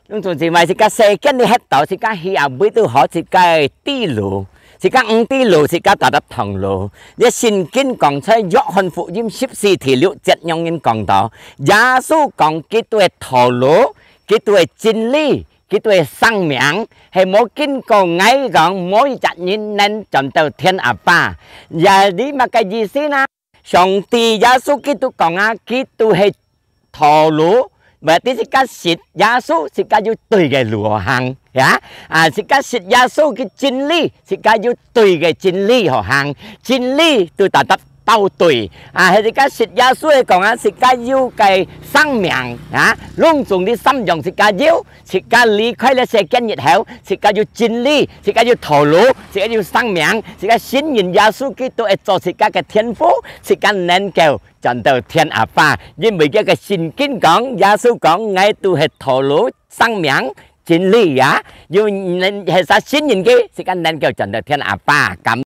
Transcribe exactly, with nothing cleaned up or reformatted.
兄弟姊妹，自家世間裡歇到，自家去啊，為到好自家个底路，自家毋知路，自家踏踏通路。這聖經講在約翰福音十四第六節，仰般講到：耶穌講，佢就係道路，佢就係真理，佢就係生命，係無經過𠊎講，無一隻人能轉到天阿爸。這裡麼个意思呢？上帝耶穌基督講啊，佢就係道路，或者自家信耶穌，自家有對个路好行，呀？啊，自家信耶穌个真理，自家有對个真理好行，真理就踏踏到對。啊，係自家信耶穌个講啊，自家有个生命，啊，攏總這三樣自家有，自家離開了世間以後，自家有真理，自家有道路，自家有生命，自家信任耶穌基督會做自家个天父，自家能夠轉到天阿爸，因為這个聖經講，耶穌講，𠊎就係道路、生命、真理啊，有人係啥信任佢，自家能夠轉到天阿爸。感